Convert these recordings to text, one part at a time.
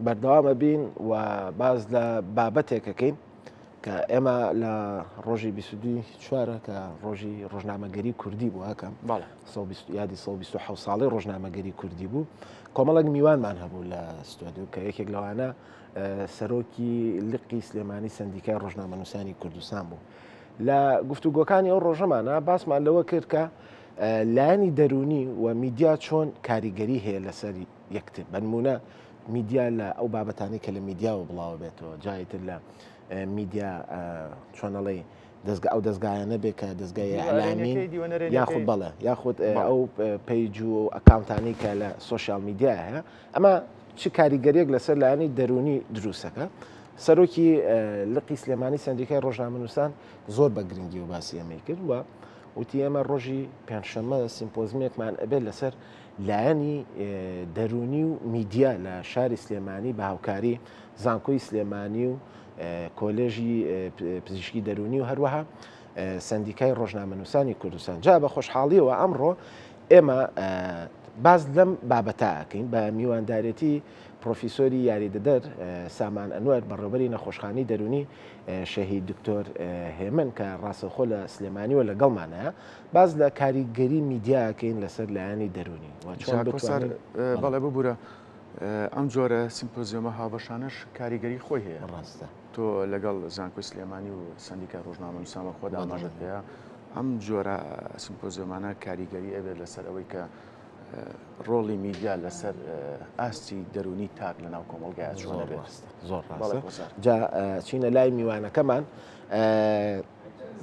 بەردەوامە بین و باز لە بابەتێکەکەین کە ئێمە لە ڕۆژی 22 چوارە کە ڕۆژی ڕۆژنامەگەری کوردی بوو هەکەم یادی 127 ساڵی ڕۆژنامەگەری کوردی بوو کۆمەڵێک میوانمان هەبوو لە ستۆدیو کە یەکێک لەوانە سەرۆکی لقی سلێمانی سندیکای ڕۆژنامەنووسانی کوردستان بوو لە گفتوگۆکانی ئەو ڕۆژەمانە باسمان لەوە کرد کە لایەنی دەرونی و میدیا چۆن کاریگەری هەیە لەسەر یەکتر بەنمونە میدیا لە ئەو بابەتانی کە لە میدیاوە بڵاوە بێتەوە جایتر لە میدیا چۆنەڵی دەستگا ئەو دەستگایانە بێ کە دەستگای ئەلامی یاخود بەڵێ یاخود ئەو page و ئەکاونتانی کە لە social media هەیە ئەمە چ کاریگەریەک لەسەر لایەنی دەرونی دروستەکە سەرۆکی لقی سلێمانی سندیکای ڕۆژنامەنووسان زۆر بە گرنگی و باسی ئەمەی کرد و وتی ئێمە ڕۆژی پێنجشەممە سیمپۆزمێکمان ئەبێت لەسەر لایەنی دەرونی و میدیا لە شاری سلێمانی بە هاوکاری زانکۆی سلێمانی و کۆلێژی پزیشکی دەرونی و هەروەها سندیکای ڕۆژنامەنووسانی کوردستان جا بە خۆشحاڵیەوە ئەمڕۆ ئێمە باز لەم بابەتە ئەکەین بە میواندارێتی پرۆفیسۆری یاریدەدەر سامان ئەنوەر بەڕێوبەری نەخۆشخانەی دەرونی شەهید دکتۆر هێمن کە ڕاستەوخۆ لە سلێمانیوە لەگەڵمانە باز لە کاریگەری میدیاکەین لەسەر لایەنی دەرونی بەڵێ ببوورە ئەم جۆرە سیمپۆزیۆمە هاوبەشانەش کاریگەری خۆی هەیە ڕاستە تۆ لەگەڵ زانکۆی سلێمانی و سندیکای ڕۆژنامەنووسان خۆدا ئاماژەت پێیە ئەم جۆرە سیمپۆزیۆمانە کاریگەری ئەبێت لەسەر ئەوەی کە ڕۆڵی میدیا لەسەر ئاستی دەرونی تاک لە ناو کۆمەڵگای چۆن ئەبێت زۆر ڕاستە جا چینە لای میوانەکەمان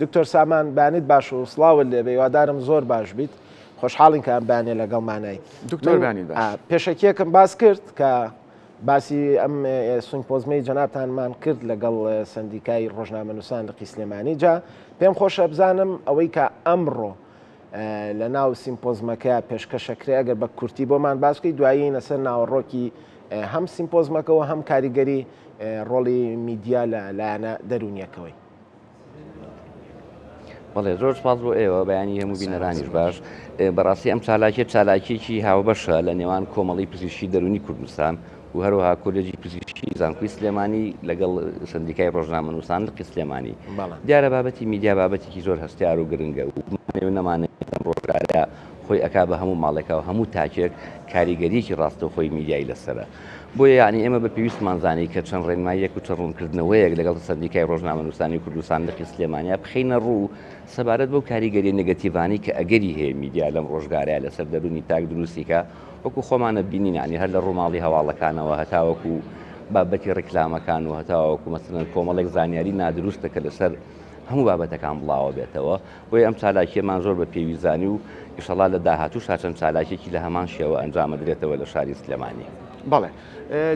دکتۆر سامان بانیت باش و سڵاوت لێ بێ هیوادارم زۆر باش بیت خۆشحاڵین کە ئەم بانێ لەگەڵمانای دکتۆر بانیت باش پێشەکیەکم باس کرد کە باسی ئەم سیمپۆزمەی جەنابتانمان کرد لەگەڵ سندیکای ڕۆژنامەنووسان لقی سلێمانی جا پێم خۆشە بزانم ئەوەی کە ئەمڕۆ لە ناو سیمپۆزمەکە پێشکەشەکرێ ئەگەر بە کورتی بۆمان باس بکەی دوایی لەسەر ناوەڕۆکی هەم سیمپۆزمەکەەوە هەم کاریگەری ڕۆڵی میدیا لە لایەنە دەرونیەکەوەی. بەڵێ زۆر سپاس بۆ ئێوە بەیانی هەموو بینەرانیش باش بەڕاستی ئەم چالاکیە چالاکیەکی هاوبەشە لە نێوان کۆمەڵی پزیشکی دەرونی کوردستان و هەروەها کۆلێجی پزیشکی زانکۆی سلێمانی لەگەڵ سندیکای ڕۆژنامەنووسان لقی سلێمانی دیارە بابەتی میدیا بابەتێکی زۆر هەستیار و گرنگە و نەمانێت ئەم ڕۆژگارە خۆی ئەکا بە هەموو ماڵێکا و هەموو تاکێک کاریگەریەکی ڕاستەوخۆی میدیای لەسەرە بۆیە یانی ئێمە بە پێویستمان زانی کە چەند ڕێنماییەک و چەند ڕوونکردنەوەیەک لەگەڵ سەندیکای ڕۆژنامەنووسانی کوردستان لقی سلێمانیا بخەینە ڕوو سەبارەت بەو کاریگەریە نێگەتیڤانەی کە ئەگەری هەیە میدیا لەم ڕۆژگارەیا لەسەر دەروونی تاک دروستی کا وەکو خۆمانە بینین یانی هەر لە ڕووماڵی هەواڵەکانەوە هەتاوەکو بابەتی ڕیکلامەکان و هەتاوەکو مەسەلەن کۆمەڵێک زانیاری نادروستە کە لەسەر هەموو بابەتەکان بڵاوە بێتەوە بۆیە ئەم چالاکیەمان زۆر بە پێویست زانی و ئیشەڵا لە داهاتووشا چەند چالاکیەکی لە هەمان شێوە ئەنجامەدرێتەوە لە شاری سلێمانی. بەڵێ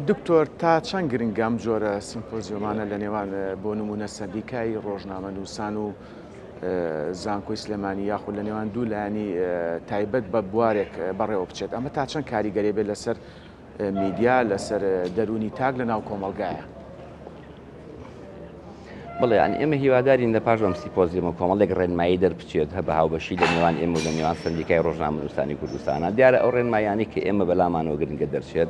دکتۆر تا چەند گرنگە ئەم جۆرە سیمپۆزیۆمانە لە نێوان بۆ نموونە سەندیکای ڕۆژنامەنووسان و زانکۆی سلێمانی یاخود لە نێوان دوو لایەنی تایبەت بە بوارێک بەڕێوە بچێت ئەمە تا چەند کاریگەری بێت لەسەر میدیا لەسەر دەروونی تاک لە ناو کۆمەڵگایە؟ بەڵێ یانی ئێمە هیوادارین لە پاش ئەم سیپۆزیەمە کۆمەڵێک ڕێنمایی دەربچێت هە بە هاوبەشی لە نێوان ئێمە و لە نێوان سەندیکای ڕۆژنامەنووسانی کوردستانە دیارە ئەو ڕێنماییانەی کە ئێمە بەلامانەوە گرنگە دەرچێت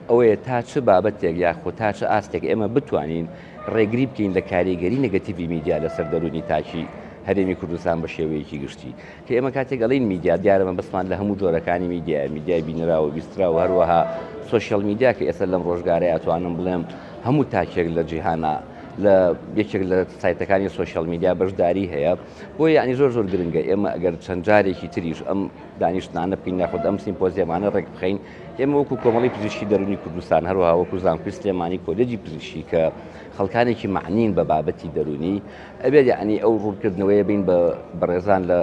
ئەوەیە تا چ بابەتێک یاخۆ تا چ ئاستێک ئێمە بتوانین ڕێگری بکەین لە کاریگەری نێگەتیڤی میدیا لەسەر دەروونی تاکی هەرێمی کوردستان بە شێوەیەکی گشتی کە ئێمە کاتێک ئەڵێین میدیا دیارە مەبەستمان لە هەموو جۆرەکانی میدیایە، میدیای بینراو و بیستراو و هەروەها social media کە ئێستا لەم ڕۆژگارەیا ئەتوانم بڵێم هەموو تاکێک لە جیهانا لە یەکێک لە سایتەکانی social media بەشداری هەیە بۆیە یانی زۆر زۆر گرنگە ئێمە ئەگەر چەند جارێکی تریش ئەم دانیشتنانە بکەین یاخود ئەم سیمپۆزیەمانە ڕێک بخەین ئێمە وەکو کۆمەڵی پزیشکی دەروونی کوردستان هەروەها وەکو زانکۆی سلێمانی کۆلێجی پزیشکی کە خەڵکانێکی مەعنین بە بابەتی دەروونی ئەبێت یەعنی ئەو ڕوونکردنەوەیە بین بە بەڕێزان لە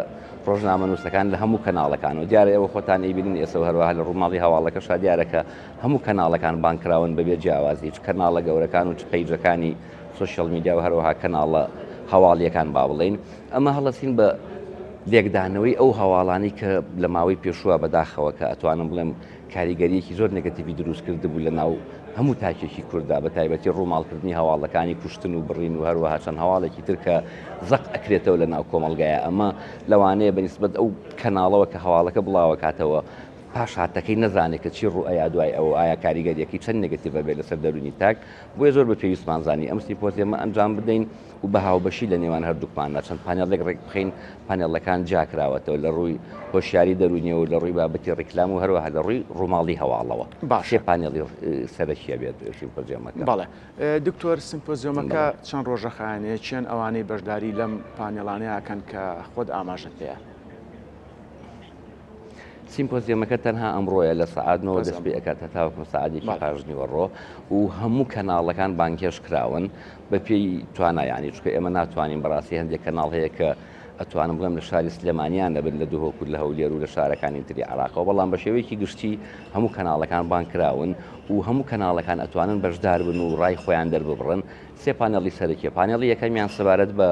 ڕۆژنامەنووسەکان لە هەموو کەناڵەکان و دیارە ئێوە خۆتان ئەیبینن ئێستا و هەروەها لە ڕووماڵی هەواڵەکەشا دیارە کە هەموو کەناڵەکان بانگ کراون بەبێ جیاوازی چ کەناڵە گەورەکان و چ page ەکانی social media و هەروەها کەناڵە هەواڵیەکان با بڵێین ئەمە هەڵەسین بە لێکدانەوەی ئەو هەواڵانەی کە لە ماوەی پێشووە بەداخەوە کە ئەتوانم بڵێم کاریگەریەکی زۆر نێگەتیڤی دروست کردبوو لە ناو هەموو تاکێکی کورددا بە تایبەتی ڕووماڵکردنی هەواڵەکانی کوشتن و بڕین و هەروەها چەند هەواڵێکی تر کە زەق ئەکرێتەوە لە ناو کۆمەڵگایە ئەمە لەوانەیە بە نیسبەت ئەو کەناڵەوە کە هەواڵەکە بڵاوەکاتەوە. پاشهاتەکەی نەزانێت کە چی ڕوو ئەیا دوای ئەوە، ئایا کاریگەرییەکەی چەند negative ئەبێت لەسەر دەروونی تاک، بۆیە زۆر بە پێویستمان زانی ئەم سیمپۆزیەمە ئەنجام بدەین و بە هاوبەشی لە نێوان هەردووکماندا چەند پانێڵێک ڕێکبخەین، پانێڵەکان جیاکراوەتەوە لە ڕووی هۆشیاری دەروونیەوە و لە ڕووی بابەتی ڕیکلام و هەروەها لە ڕووی ڕووماڵی هەواڵەوە. باشە. سێ پانێڵی سەرەکی ئەبێت سیمپۆزیەمەکە. بەڵێ. دکتۆر سیمپۆزیۆمەکە چەند ڕۆژە خایەنێ؟ کێن ئەوانەی بەشداری لەم پانێڵانە ئەکەن کە خۆت ئاماژەت پێیا؟ سیمپۆزیەمەکە تەنها ئەمڕۆیە لە سەعات نۆوە دەست پێ ئەکات هەتاوەکو سەعات یەکی پاش نیوەڕۆ و هەموو کەناڵەکان بانگهێشت کراون بە پێی توانا یانی چونکە ئێمە ناتوانین بەڕاستی هەندێک کەناڵ هەیە کە ئەتوانم بڵێم لە شاری سلێمانیان نەبن لە دهۆک و لە هەولێر و لە شارەکانی تری عراقەوە بەڵام بە شێوەیەکی گشتی هەموو کەناڵەکان بانگ کراون و هەموو کەناڵەکان ئەتوانن بەشدار بن و ڕای خۆیان دەرببڕن سێ پانێڵی سەرەکیە، پانێڵی یەکەمیان سەبارەت بە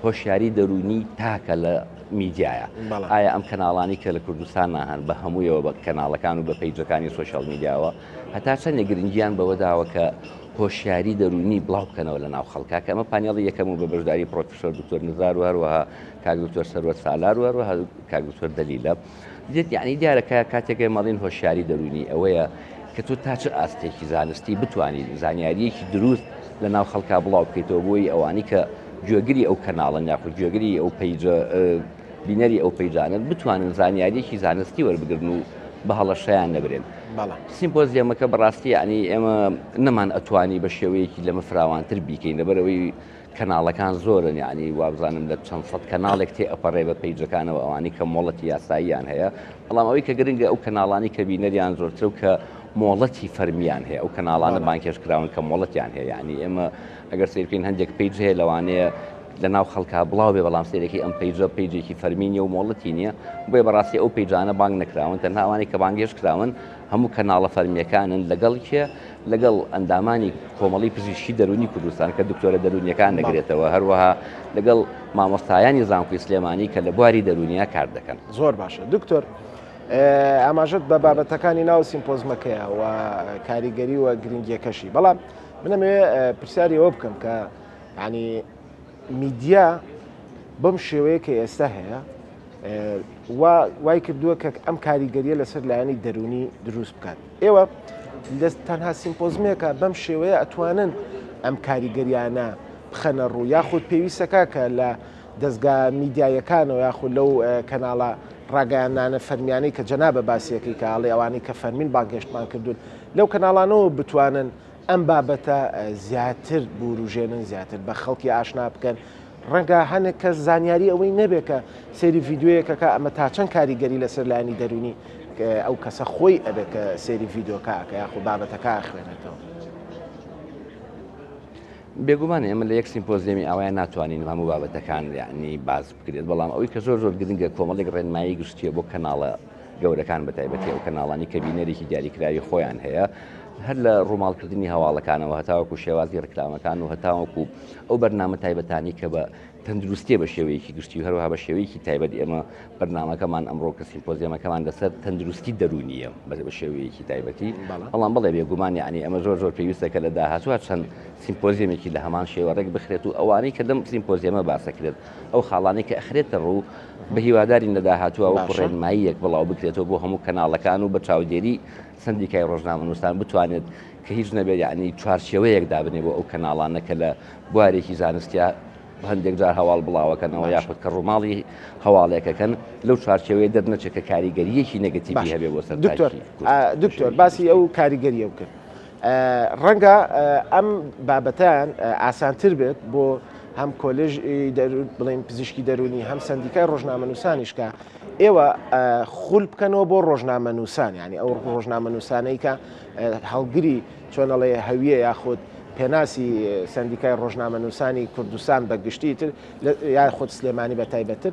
هۆشیاری دەروونی تاکە لە میدیایە. ئایا ئەم کەناڵانی کە لە کوردستاننا هەن بە هەموویەوە بە کەناڵەکان و بە پەیجەکانی social media وە هەتا چەندێک گرنگیان بەوە داوە کە هۆشیاری دەروونی بڵاو بکەنەوە لە ناو خەڵکا کە ئەمە پانێڵی یەکەم و بە بەشداری پرۆفیسۆر دکتۆر نزار و هەروەها کاک دکتۆر سەروەت سالار و هەروەها کاک دکتۆر دەلیلە دێت یعنی دیارە کە کاتێک ئێمە ئەڵێین هۆشیاری دەروونی ئەوەیە کە تۆ تا چ ئاستێکی زانستی بتوانیت زانیارییەکی دروست لە ناو خەڵکا بڵاو بکەیتەوە بۆی ئەوانی کە گوێگری ئەو کەناڵن یاخود گوێگری ئەو پەیجە بینەری ئەو پەیجانن بتوانن زانیارییەکی زانستی وەربگرن و بە هەڵەشەیان نەبرێن. سیمپۆزیەمەکە بەڕاستی یعنی ئێمە نەمان ئەتوانی بە شێوەیەکی لەمە فراوانتر بیکەین لەبەرئەوەی کەناڵەکان زۆرن یانی وابزانم لە چەند سەد کەناڵێک تێ ئەپەڕێ بە پەیجەکانەوە ئەوانەی کە مۆڵەتی یاساییان هەیە بەڵام ئەوەی کە گرنگە ئەو کەناڵانی کە بینەریان زۆرترە و کە مۆڵەتی فەرمیان هەیە ئەو کەناڵانە بانکێش کراون کە مۆڵەتیان هەیە یانی ئێمە ئەگەر سەیر بکەین هەندێک page هەیە لەوانەیە لە ناو خەڵکا بڵاو بێ بەڵام سەیرەکەی ئەم page ە page ێکی فەرمی نییە و مۆڵەتی نییە بۆیە بەڕاستی ئەو page انە بانگ نەکراون تەنها ئەوانەی کە بانگێش کراون هەموو کەناڵە فەرمییەکانن لەگەڵ کێ؟ لەگەڵ ئەندامانی کۆمەڵی پزیشکی دەروونی کوردستان کە دکتۆرە دەروونیەکان دەگرێتەوە، هەروەها لەگەڵ مامۆستایانی زانکۆی سلێمانی کە لە بواری دەروونیا کار دەکەن. زۆر باشە دکتۆر ئاماژەت بە بابەتەکانی ناو سیمپۆزمەکەیە و کاریگەری و گرنگیەکەشی بەڵام منەمەوێ پرسیاری ئەوە بکەم کە ینی میدیا بەم شێوەیە کە ئێستا هەیە وای کردووە کە ئەم کاریگەریە لەسەر لایەنی دەرونی دروست بکات ئێوە لە تەنها سیمپۆزمێکە بەم شێوەیە ئەتوانن ئەم کاریگەریانە بخەنە ڕوو یاخود پێویستەکە کە لە دەستگا میدیایەکانەوە یاخود لەو کەناڵە ڕاگەیاندانە فەرمیانەی کە جەنابە باسیەکەی کە ئاڵێ ئەوانەی کە فەرمین بانگهێشتمان کردوون لەو کەناڵانەوە بتوانن ئەم بابەتە زیاتر بوروژێنن زیاتر بە خەڵکی ئاشنا بکەن ڕەنگە هەنێک کەس زانیاری ئەوەی نەبێت کە سەیری ڤیدیۆیەکەکە ئەمە تا چەند کاریگەری لەسەر لایەنی دەروونی ئەو کەسە خۆی ئەبێت کە سەیری ڤیدیۆکە ئەکا یاخود بابەتەکە ئەخوێنێتەوە. بێگومان ئێمە لە یەک سیمپۆزیەمی ئاوایە ناتوانین هەموو بابەتەکان یعنی باس بکرێت بەڵام ئەوەی کە زۆر زۆر گرنگە کۆمەڵێک ڕێنمایی گشتیە بۆ کەناڵە گەورەکان بە تایبەتی ئەو کەناڵانی کە بینەرێکی دیاریکراوی خۆیان هەیە هەر لە ڕووماڵکردنی هەواڵەکانەوە هەتاوەکو شێوازی ڕکلامەکان و هەتاوەکو ئەو بەرنامە تایبەتانی کە بە تەندروستیە بە شێوەیەکی گشتی و هەروەها بە شێوەیەکی تایبەت ئێمە بەرنامەکەمان ئەمڕۆ کە سیمپۆزیەمەکەمان لەسەر تەندروستی دەروونیە بە شێوەیەکی تایبەتی بەڵام بەڵێ بێگومان یعنی ئەمە زۆر زۆر پێویستە کە لە داهاتووە چەند سیمپۆزیەمێکی لە هەمان شێوە ڕێک بخرێت و ئەوانەی کە لەم سیمپۆزیەمە باسەکرێت ئەو خاڵانەی کە ئەخرێتە ڕوو بە هیوادارین لە داهاتووە وەکو ڕێنماییەک بڵاو بکرێتەوە بۆ هەموو کەناڵەکان و بە چاودێری سندیکای ڕۆژنامەنووسان بتوانێت کە هیچ نەبێت یعنی چوارچێوەیەک دابنێ بۆ ئەو کەناڵانە کە لە بوارێکی زانستیا هەندێک جار هەواڵ بڵاوەکەنەوە یاخود کە ڕووماڵی هەواڵێکەکەن لەو چوارچێوەیە دەرنەچێت کە کاریگەریەکی negative ی هەبێ بۆ سەر دکتۆر دکتۆر باسی ئەو کاریگەریە کرد ڕەنگە ئەم بابەتیان ئاسانتر بێت بۆ هەم کۆلێژ بڵین پزیشکی دەرونی هەم سندیکای ڕۆژنامەنووسانیش کە ئێوە خول بکەنەوە بۆ ڕۆژنامەنووسان ینی ئەو ڕۆژنامەنووسانەی کە هەڵگری چۆنەڵێ هەویە یاخود پێناسی سندیکای ڕۆژنامەنووسانی کوردستان بە گشتی تر یاخود سلێمانی بە تایبەتتر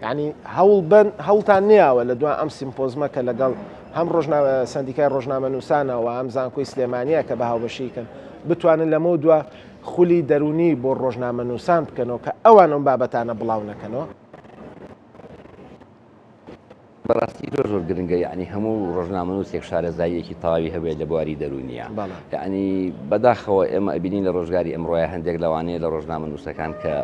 یعنی هەوڵ بن هەوڵتان نیاوە لە دوا ئەم سیمپۆزمە کە لەگەڵ هەم ڕۆژنامە سندیکای ڕۆژنامەنووسانەوە هەم زانکۆی سلێمانیە کە بە هاوبەشیکەن بتوانن لەمە دوا خولی دەرونی بۆ ڕۆژنامەنووسان بکەنەوە کە ئەوان ئەم بابەتانە بڵاو نەکەنەوە. بەڕاستی. بەڕاستی زۆر زۆر گرنگە یعنی هەموو ڕۆژنامەنووسێک شارەزاییەکی تەواوی هەبێت لە بواری دەروونیە یعنی بەداخەوە ئێمە ئەبینین لە ڕۆژگاری ئەمڕۆیە هەندێک لەوانەیە لە ڕۆژنامەنووسەکان کە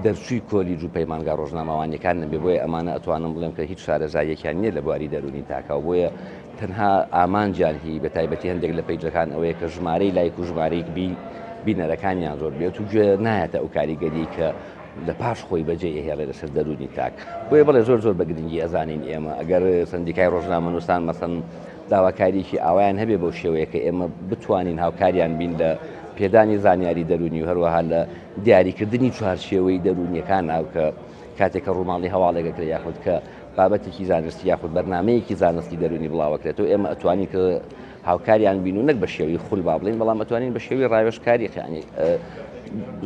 دەرچووی کۆلیج و پەیمانگا ڕۆژنامەوانیەکان نەبێ بۆیە ئەمانە ئەتوانم بڵێم کە هیچ شارەزاییەکیان نییە لە بواری دەروونی تاکە بۆیە تەنها ئامانجیان هی بە تایبەتی هەندێک لە پەیجەکان ئەوەیە کە ژمارەی لایک و ژمارەی بی بینەرەکانیان زۆر بێت و گوێ نایەتە ئەو کاریگەری کە لە پاش خۆی بەجێ ئەهێڵێ لەسەر دەروونی تاک. بۆیە بەڵێ زۆر زۆر بە گرنگی ئەزانین ئێمە ئەگەر سەندیکای ڕۆژنامەنووسان مەسەن داواکاریی ئاوایان هەبێ بەو شێوەیە کە ئێمە بتوانین هاوکاریان بین لە پێدانی زانیاری دەروونی و هەروەها لە دیاریکردنی چوارچێوەی دەروونیەکان ناو کە کاتێک کە ڕووماڵی هەواڵێک ئەکرێ یاخود کە بابەتێکی زانستی یاخود بەرنامەیەکی زانستی دەروونی بڵاوەکرێتەوە ئێمە ئەتوانین کە هاوکاریان بین و نەک بە شێوەی خول با بڵێین بەڵام ئەتوانین بە شێوەی ڕاوێژکاری یانی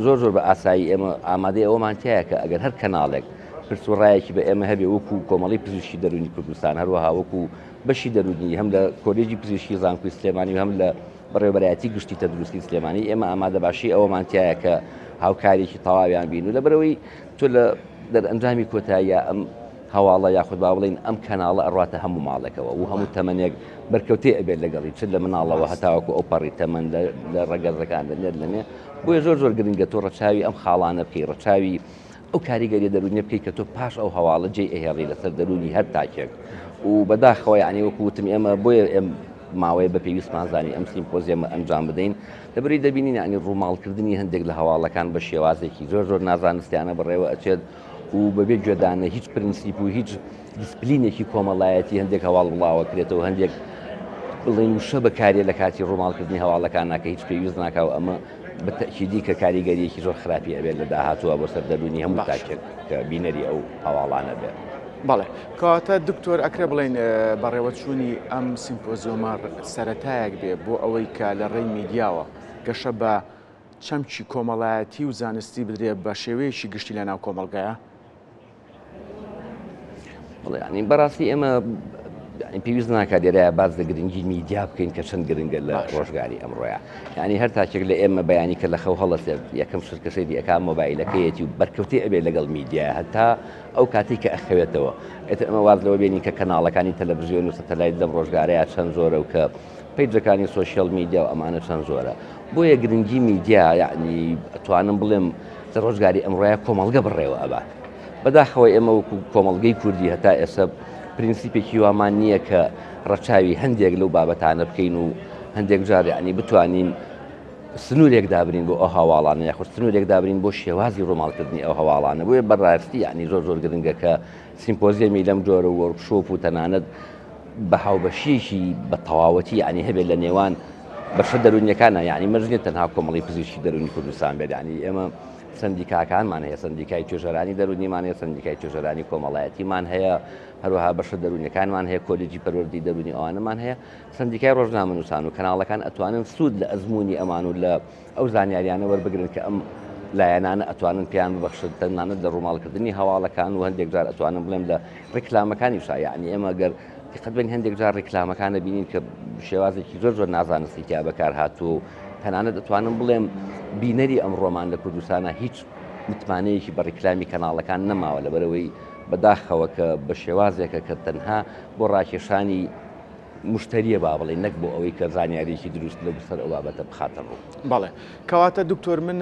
زۆر زۆر بە ئاسایی ئێمە ئامادەی ئەوەمان تایە کە ئەگەر هەر کەناڵێک پرس و ڕایەکی بە ئێمە هەبێ وەکو کۆمەڵی پزیشکی دەروونی کوردستان هەروەها وەکو بەشی دەروونی هەم لە کۆلێجی پزیشکی زانکۆی سلێمانی و هەم لە بەڕێوەبەرایەتی گشتی تەندروستی سلێمانی ئێمە ئامادەباشی ئەوەمان تایە کە هاوکارێکی تەواویان بین و لەبەرەوەی تۆ لە دەرئەنجامی کۆتاییە ئەم هەواڵە یاخود با بڵێین ئەم کەناڵە ئەڕواتە هەموو ماڵێکەوە و هەموو تەمەنێک بەرکەوتەی ئەبێت لەگەڵی چ لە مناڵەوە هەتاوەکو ئەو پەڕی تەمەن لە ڕەگەزەکان لە نێر لەمێ بۆیە زۆر زۆر گرنگە تۆ ڕەچاوی ئەم خاڵانە بکەی ڕەچاوی ئەو کاریگەریە دەروونیە بکەی کە تۆ پاش ئەو هەواڵە جێی ئەهێڵی لەسەر دەروونی هەر تاکێک و بەداخەوە یعنی وەکو وتم ئێمە بۆیە ئێم ماوەیە بە پێویستمان زانی ئەم سیمپۆزیەمە ئەنجام بدەین لەبری دەبینین ینی ڕووماڵکردنی هەندێک لە هەواڵەکان بە شێوازێکی زۆر زۆر نازانستیانە بەڕێوە ئەچێت و بەبێ گوێدانە هیچ پرنسیپ و هیچ دیسپلینێکی کۆمەڵایەتی هەندێک هەواڵ بڵاوەکرێتەوە هەندێک بڵێن وشە بەکارێ لە کاتی ڕووماڵکردنی هەواڵەکان ناکە هیچ پێویست ناکا و ئەمە بە تەئکیدی کە کاریگەریەکی زۆر خراپی ئەبێت لە داهاتووە بۆ سەر دەروونی هەموو تاکێک کە بینەری ئەو هەواڵانە بێت. بەڵێ کەواتە دکتۆر ئەکرێ بڵێین بەڕێوەچوونی ئەم سیمپۆزیۆمە سەرەتایەک بێ بۆ ئەوەی کە لە ڕێی میدیاوە گەشە بە چەمکی کۆمەڵایەتی و زانستی بدرێ بە شێوەیەکی گشتی لە ناو کۆمەڵگایە؟ بەڵێ یانی بەڕاستی ئێمە پێویست ناکات لێرە باس لە گرنگی میدیا بکەین کە چەند گرنگە لە ڕۆژگاری ئەمڕۆیە یعنی هەر تاکێک لە ئێمە بەیانی کە لە خەو هەڵەسێت یەکەم شت کە سەیری ئەکا مۆبایلەکەیەتی و بەرکەوتەی ئەبێت لەگەڵ میدیا هەتا ئەو کاتێک کە ئەخەوێتەوە ئێتر ئەمە واز لەوە بێنین کە کەناڵەکانی تەلەڤزیۆن و سەتەلایت لەم ڕۆژگارەیە چەند زۆرە و کە پەیجەکانی social media و ئەمانە چەند زۆرە بۆیە گرنگی میدیا یعنی ئەتوانم بڵێم لە ڕۆژگاری ئەمڕۆیە کۆمەڵگە بەڕێوە ئەبات. بەداخەوە ئێمە وەکو کۆمەڵگەی کوردی هەتا ئێستا پرینسیپێکی وامان نییە کە ڕەچاوی هەندێک لەو بابەتانە بکەین و هەندێک جار یعنی بتوانین سنوورێک دابنین بۆ ئەو هەواڵانە یاخود سنوورێک دابنین بۆ شێوازی ڕووماڵکردنی ئەو هەواڵانە بۆیە بەڕاستی یعنی زۆر زۆر گرنگە کە سیمپۆزیەمی لەم جۆرە وۆرکشۆپ و تەنانەت بە هاوبەشیەکی بە تەواوەتی یعنی هەبێت لە نێوان بەشە دەروونیەکانە یعنی مەرج نیە تەنها کۆمەڵی پزیشکی دەروونی کوردستان بێت یعنی ئێمە سندیکاکانمان هەیە سندیکای توێژەرانی دەروونیمان هەیە سندیکای توێژەرانی کۆمەڵایەتیمان هەیە هەروەها بەشە دەروونیەکانمان هەیە کۆلێجی پەروەردەی دەروونی ئەوانەمان هەیە سندیکای ڕۆژنامەنووسان و کەناڵەکان ئەتوانن سوود لە ئەزمموی ئەمان و لە ئەو زانیاریانە وەربگرن کە ئەم لایەنانە ئەتوانن پێیان ببەخشن تەنانەت لە ڕووماڵکردنی هەواڵەکان و هەندێک جار ئەتوانم بڵێم لە ڕیکلامەکانیشا یعنی ئێمە گەر دیقەت بەین هەندێک جار ڕیکلامەکان دەبینین کە شێوازێکی زۆر زۆر نازانستی تیا بەکار هاتووە و تەنانەت ئەتوانم بڵێم بینەری ئەمڕۆمان لە کوردستانە هیچ متمانەیەکی بە ڕیکلامی کەناڵەکان نەماوە لەبەرەوەی بەداخەوە کە بە شێوازێکە کە تەنها بۆ ڕاکێشانی مشتریە با بڵێین نەک بۆ ئەوەی کە زانیاریی دروست لە سەر ئەو بابەتە بخاتە ڕوو. بەڵێ. کەواتە دکتۆر من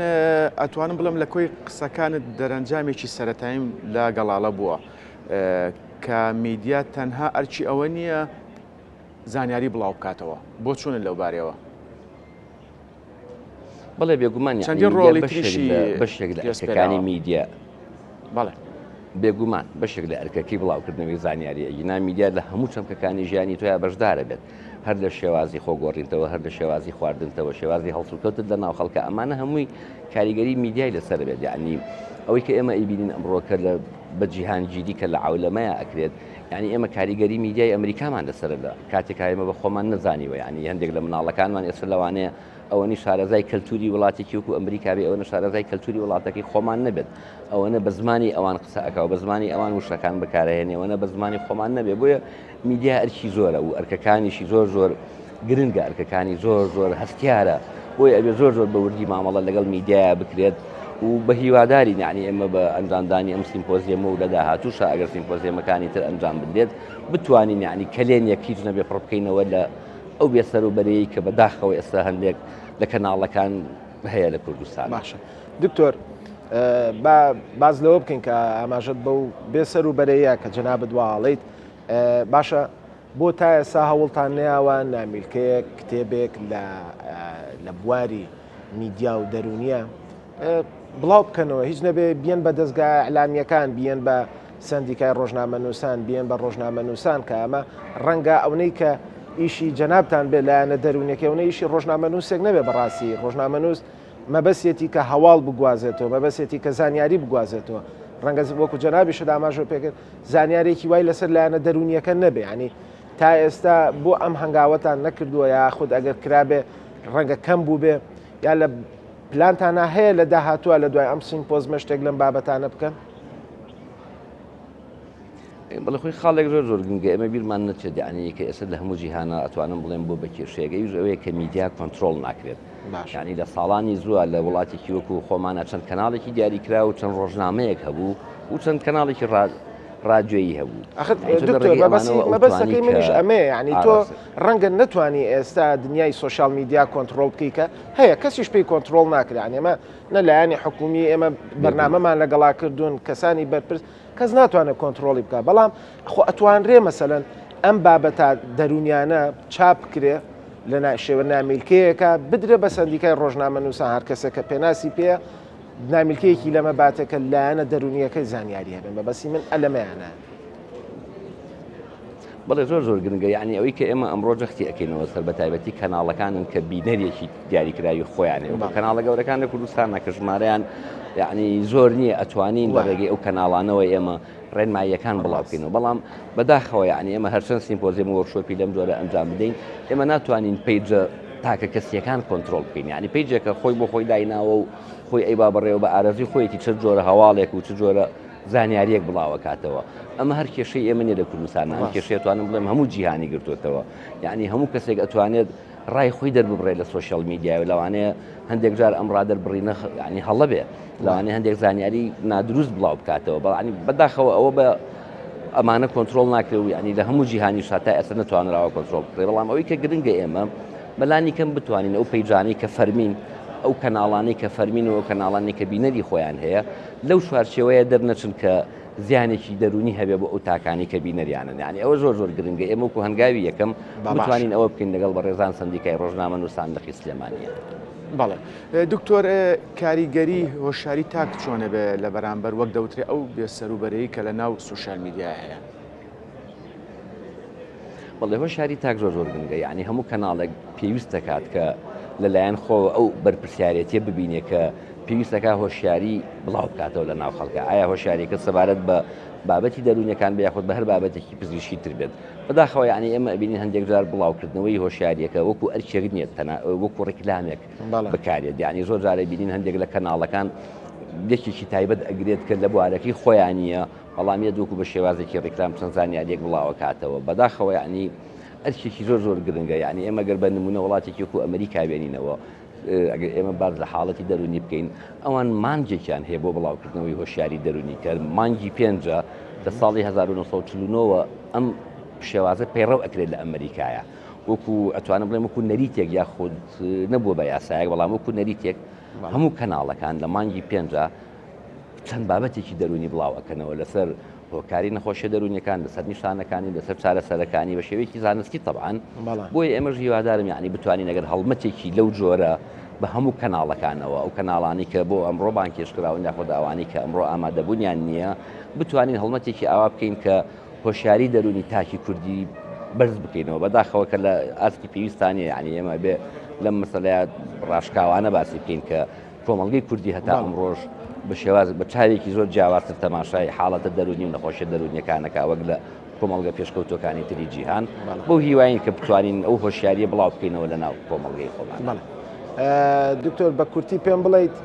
ئەتوانم بڵێم لە کۆی قسەکانت دەرەنجامێکی سەرەتاییم لا گەڵاڵە بووە کە میدیا تەنها ئەرکی ئەوە نییە زانیاری بڵاو بکاتەوە. بۆچوونت لەو بارەیەوە؟ بەڵێ بێگومان چەندین ڕۆڵی تریشی بەشێک لە ئەرکەکانی میدیا بەڵێ بێگومان بەشێک لە ئەرکەکەی بڵاوکردنەوەی زانیاری ئەگینا میدیا لە هەموو چەمکەکانی ژیانی تۆیا بەشدارە بێت هەر لە شێوازی خۆگۆڕینتەوە هەر لە شێوازی خواردنتەوە شێوازی هەڵسوکەوتت لە ناو خەڵکە ئەمانە هەمووی کاریگەری میدیای لەسەر بێت یعنی ئەوەی کە ئێمە ئەیبینین ئەمڕۆکە لە بە جیهانگیری کە لە عولەمەیە ئەکرێت یعنی ئێمە کاریگەری میدیای ئەمریکامان لەسەر لە کاتێک ئێمە بە خۆمان نەزانیوە یعنی هەندێک لە مناڵەکانمان ئێستا لەوانەیە ئەوەنی شارەزای کەلتوری وڵاتێکی وەکو ئەمریکا بێ ئەوەنە شارەزای کەلتوری وڵاتەکەی خۆمان نەبێت ئەوەنە بە زمانی ئەوان قسە ئەکا و بە زمانی ئەوان وشەکان بەکارەهێنێ ئەوەنە بە زمانی خۆمان نەبێ بۆیە میدیا ئەرکی زۆرە و ئەرکەکانیشی زۆر زۆر گرنگە ئەرکەکانی زۆر زۆر هەستیارە بۆیە ئەبێ زۆر زۆر بە وردی مامەڵە لەگەڵ میدیایا بکرێت و بە هیوادارین یعنی ئێمە بە ئەنجامدانی ئەم سیمپۆزیەمە و لە داهاتووشا ئەگەر سیمپۆزیەمەکانی تر ئەنجام بدرێت بتوانین یعنی کەلێنێک هیچ نەبێ پڕ بکەینەوە لە ئەو بێسەروبەرەی کە بەداخەوە ئێستا هەندێک لە کەناڵەکان هەیە لە کوردستان. باشە دکتۆر با باز لەوە بکەین کە ئاماژەت بەو بێسەر و بەرەیە کە جەنابت واڵیت باشە بۆ تا ئێستا هەوڵتان نەیاوە نامیلکەیەک کتێبێک لە لە بواری میدیا و دەرونیە بڵاو بکەنەوە هیچ نەبێ بیەن بە دەستگا ئەلامیەکان بیەن بە سندیکای ڕۆژنامەنووسان بیەن بە ڕۆژنامەنووسان کە ئەمە ڕەنگە ئەونەی کە ئیشی جەنابتان بێ لایەنە دەروونیەکەی ئەونە ئیشی ڕۆژنامەنووسێک نەبێ بەڕاستی ڕۆژنامەنووس مەبەستێتی کە هەواڵ بگوازێتەوە مەبەستێتی کە زانیاری بگوازێتەوە ڕەنگە وەکو جەنابیشت ئاماژە پێکرد زانیارێکی وای لەسەر لایەنە دەروونیەکە نەبێ ینی تا ئێستا بۆ ئەم هەنگاوەتان نەکردووە یاخود ئەگەر کرابێ ڕەنگە کەم بووبێ یا لە پلانتانە هەیە لە داهاتووە لە دوای ئەم سیمپۆزمە شتێک لەم بابەتانە بکەن؟ بەڵێ خۆی خاڵێک زۆر زۆر گرنگە ئێمە بیرمان نەچێت یعنی کە ئێستا لە هەموو جیهانە ئەتوانم بڵێم بۆ بە کێشەیەک ئەویش ئەوەیە کە میدیا کۆنترۆڵ ناکرێت یعنی لە ساڵانی زووە لە وڵاتێکی وەکو خۆمانە چەند کەناڵێکی دیاریکرا و چەند ڕۆژنامەیەک هەبوو و چەند کەناڵێکی ڕادیۆیی هەبوو ئەخر دکتۆر مەبەستەکەی منیش ئەمەیە یعنی تۆ ڕەنگە نەتوانی ئێستا دنیای سۆشیال میدیا کۆنترۆڵ بکەی کە هەیە کەسیش پێی کۆنترۆڵ ناکرێت یعنی ئێمە نە لایەنی حکومی ئێمە بەرنامەمان لەگەڵا کردوون کەسانی بەرپرس کەس ناتوانێت کۆنترۆڵی بکات بەڵام خۆ ئەتوانرێ مەسەلەن ئەم بابەتە دەروونیانە چاپ بکرێ لە شێوە نامیلکەیەکە بدرێ بە سەندیکای ڕۆژنامەنووسان هەر کەسێک کە پێناسی پێیە نامیلکەیەکی لەمە باتێ کە لایەنە دەروونیەکەی زانیاری هەبێ مەبەستی من ئەلەمەیانە. بەڵێ زۆر زۆر گرنگە یعنی ئەوەی کە ئێمە ئەمڕۆ جەختی ئەکەینەوە سەر بە تایبەتی کەناڵەکانن کە بینەرێکی دیاریکراوی خۆیان هەیە وەکو کەناڵە گەورەکان لە کوردستانە کە ژمارەیان یعنی زۆر نییە ئەتوانین لە ڕێگەی ئەو کەناڵانەوە ئێمە ڕێنماییەکان بڵاو بکەینەوە بەڵام بەداخەوە یعنی ئێمە هەرچەند سیمپۆزیەم و وۆرکشۆپی لەم جۆرە ئەنجام بدەین ئێمە ناتوانین page ە تاکە کەسیەکان کۆنترۆڵ بکەین یعنی page ێکە خۆی بۆ خۆی دایناوە و خۆی ئەی با بەڕێوە بە ئارەزوی خۆیەتی چ جۆرە هەواڵێک و چ جۆرە زانیاریەک بڵاوەکاتەوە ئەمە هەر کێشەی ئێمە نیە لە کوردستان ئەم کێشەیە توانم بڵێم هەموو جیهانی گرتوێتەوە یعنی هەموو کەسێک ئەتوانێت ڕای خۆی دەرببڕێت لە سۆشیال میدیا و لەوانەیە هەندێک جار ئەم ڕادەربڕینە ینی هەڵە بێ لەوانەیە هەندێک زانیاری نادروست بڵاو بکاتەوە بەڵانی بەداخەوە ئەوە بە ئەمانە کۆنترۆڵ ناکرێ و ینی لە هەموو جیهانی شتا ئێستا نەتوانراوە کۆنترۆڵ بکرێ بەڵام ئەوەی کە گرنگە ئێمە بەلانی کەم بتوانین ئەو page انەی کە فەرمین ئەو کەناڵانەی کە فەرمین و کەناڵانی کە بینەری خۆیان هەیە لەو چوارچێوەیە دەرنەچن کە زیانێکی دەروونی هەبێ بۆ ئەو تاکانی کە بینەریانن یعنی ئەوە زۆر زۆر گرنگە ئێمە وەکو هەنگاوی یەکەم بتوانین ئەوە بکەین لەگەڵ بەڕێزان سەندیکای ڕۆژنامەنووسان لقی سلێمانیە. بەڵێ دکتۆر کاریگەری هۆشیاری تاک چۆنە بێ لە بەرامبەر وەک دەوترێ ئەو بێسەروبەرەی کە لە ناو سوسیال میدیا هەیە؟ بەڵێ هۆشیاری تاک زۆر زۆر گرنگە یعنی هەموو کەناڵێک پێویست دەکات کە لەلایەن خۆوە ئەو بەرپرسیارێتیە ببینێ کە پێویست دەکات هۆشیاری بڵاو بکاتەوە لە ناو خەڵکە ئایا هۆشیاریەکە سەبارەت بە بابەتی دەروونیەکان بێ یاخود بە هەر بابەتێکی پزیشکی تر بێت بەداخەوە یعنی ئێمە ئەبینین هەندێک جار بڵاوکردنەوەی هۆشیاریەکە وەکو ئەرکێک نییە تەنها وەکو ڕیکلامێک بکارێت یعنی زۆر جارە بینین هەندێک لە کەناڵەکان یەکێکی تایبەت ئەگرێت کە لە بوارەکەی خۆیان نییە بەڵام یەت وەکو بە شێوازێکی ڕیکلام چەند زانیاریەک بڵاوەکاتەوە بەداخەوە یعنی ئەرکێکی زۆر زۆر گرنگە یعنی ئێمە گەر بە نمونە وڵاتێکی وەکو ئەمریکا بێنینەوە ئەگەر ئێمە باس لە حاڵەتی دەروونی بکەین ئەوان مانگێکیان هەیە بۆ بڵاوکردنەوەی هۆشیاری دەروونی کە مانگی پێنجە لە ساڵی 1940ەوە ئەم شێوازە پەیڕەو ئەکرێت لە ئەمریکایە وەکو ئەتوانم بڵێم وەکو نەریتێک یاخود نەبووە بە یاسایەک بەڵام وەکو نەریتێک هەموو کەناڵەکان لە مانگی پێنجە چەند بابەتێکی دەروونی بڵاو ئەکەنەوە لەسەر هۆکاری نەخۆشیە دەروونیەکان لەسەر نیشانەکانی لەسەر چارەسەرەکانی بە شێوەیەکی زانستی تەبعەن بۆیە ئێمەش هیوادارم یعنی بتوانین ئەگەر هەڵمەتێکی لەو جۆرە بە هەموو کەناڵەکانەوە ئەو کەناڵانی کە بۆ ئەمڕۆ بانکێشکراون یاخود ئەوانەی کە ئەمڕۆ ئامادەبوونیان نییە بتوانین هەڵمەتێکی ئاوا بکەین کە هۆشیاری دەروونی تاکی کوردی بەرز بکەینەوە بەداخەوە کە لە ئاستی پێویستانە یعنی ئێمە بێ لەم مەسەلەیە ڕاشکاوانە باسی بکەین کە کۆمەڵگەی کوردی هەتا ئەمڕۆش بە شێواز بە چاوێکی زۆر جیاوازتر تەماشای حاڵەتە دەروونی و نەخۆشیە دەروونیەکان ئەکا وەک لە کۆمەڵگە پێشکەوتوەکانی تری جیهان بەو هیواین کە بتوانین ئەو هۆشیاریە بڵاو بکەینەوە لە ناو کۆمەڵگەی خۆمان. بەڵێ دکتۆر بە کورتی پێم بڵیت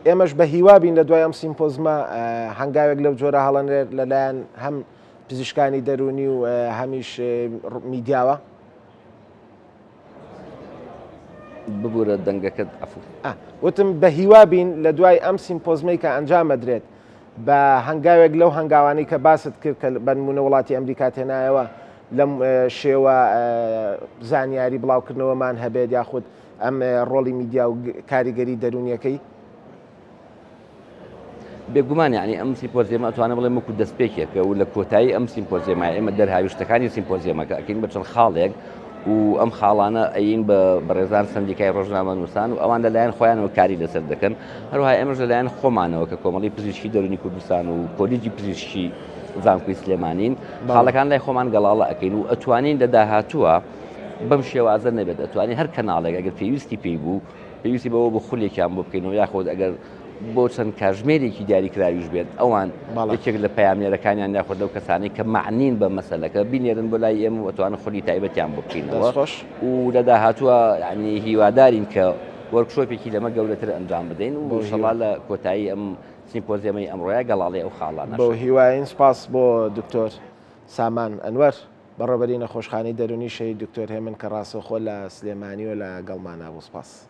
ئێمەش بە هیوا بین لە دوای ئەم سیمپۆزمە هەنگاوێک لەو جۆرە هەڵەنرێت لەلایەن هەم پزیشکانی دەروونی و هەمیش میدیاوە؟ ببورە دەنگەکەت عەفو. ئا وتم بە هیوا بین لە دوای ئەم سیمپۆزمەی کە ئەنجام ئەدرێت بە هەنگاوێک لەو هەنگاوانەی کە باست کرد کە بە نمونە وڵاتی ئەمریکا تێنایەوە لەم شێوە زانیاری بڵاوکردنەوەمان هەبێت یاخود ئەم ڕۆڵی میدیا و کاریگەری دەرونیەکەی؟ بێگومان یعنی ئەم سیمپۆزیەمە ئەتوانم بڵێم وەکو دەستپێکێکە و لە کۆتایی ئەم سیمپۆزیەمە ئێمە دەرهاویشتەکانی سیمپۆزیەمەکە ئەکەین بە چەند خاڵێک و ئەم خاڵانە ئەین بە بەڕێزان سندیکای ڕۆژنامەنووسان و ئەوان لەلایەن خۆیانەوە کاری لەسەر دەکەن هەروەها ئێمەش لەلایەن خۆمانەوە کە کۆمەڵی پزیشکی دەرونی کوردستان و کۆلیجی پزیشکی زانکۆی سلێمانین خاڵەکان لای خۆمان گەڵاڵە ئەکەین و ئەتوانین لە داهاتووە بەم شێوازە نەبێت ئەتوانین هەر کەناڵێک ئەگەر پێویستی پێی بوو پێویستی بەوە بوو خولێکیان بۆ بکەینەوە یاخود ئەگەر بۆ چەند کاژمێرێکی دیاریکراویش بێت ئەوان یەکێک لە پەیامنێرەکانیان یاخود لەو کەسانەی کە معنین بە مەسەلەکە بینێرن بۆ لای ئێمە و ئەتوانن خولی تایبەتیان بۆ بکەینەوە و لە داهاتووە یعنی هیوادارین کە وەرکشۆپێکی لەمە گەورەتر ئەنجام بدەین و ئینشەڵا لە کۆتایی ئەم سیمپۆزیەمەی ئەمڕۆیە گەڵاڵەی ئەو خاڵانەش. بەو هیوایەین سپاس بۆ دکتۆر سامان ئەنوەر بەڕێوبەری نەخۆشخانەی دەروونی شەهید دکتۆر هێمن کە ڕاستەوخۆ لە سلێمانیوە لە گەڵمانا بوو سپاس.